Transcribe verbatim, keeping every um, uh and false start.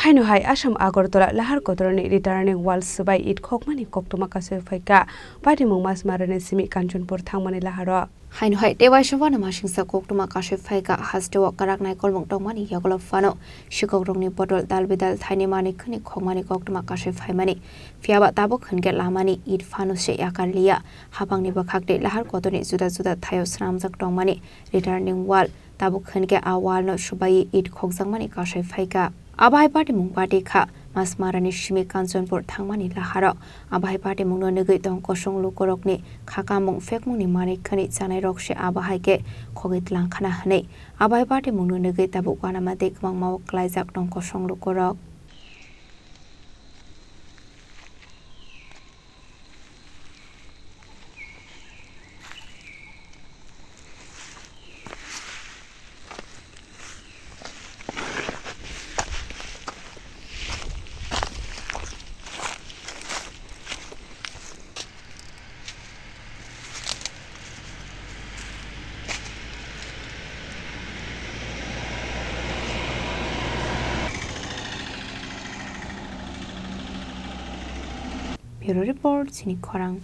Haino hai Assam Agartala lahar kotorni returning wall swbai it khokmani koktwma kasui phaikha. Patimung Masmarani simi Kanchanpur thangmani laharo. Haino hai tei waisa wano masingsa koktwma kasui phaikha, hasteo kwrak naikolmung tongmani yagulo phano sikokrokni bodol dal bidal thaini manwi khwni khokmani koktwma kasui phaimani. Phiyaba tabuk hwnkhe lamani it phano se yakar liya. Hapangni bwkhak tei lahar kotorni juda juda thaio swnamjak tongmani returning wall. Tabuk hwnkhe a wall no swbaiwi it khokjakmani kasui phaikha. Abo hai patimung party kha Masmarani simi Kanchanpur thangmani laharo. Abo hai patimungno nugwi tong kosong lukurokni kha kamung phekmungni manwi khwni chanairok se abo hai khe khogwi tlang khna hwnwi. Abo hai patimungno nugwi tabuk uanama tei kwbangma-o klaijak tong kosong lukurok. Bureau Report, Chini Khorang.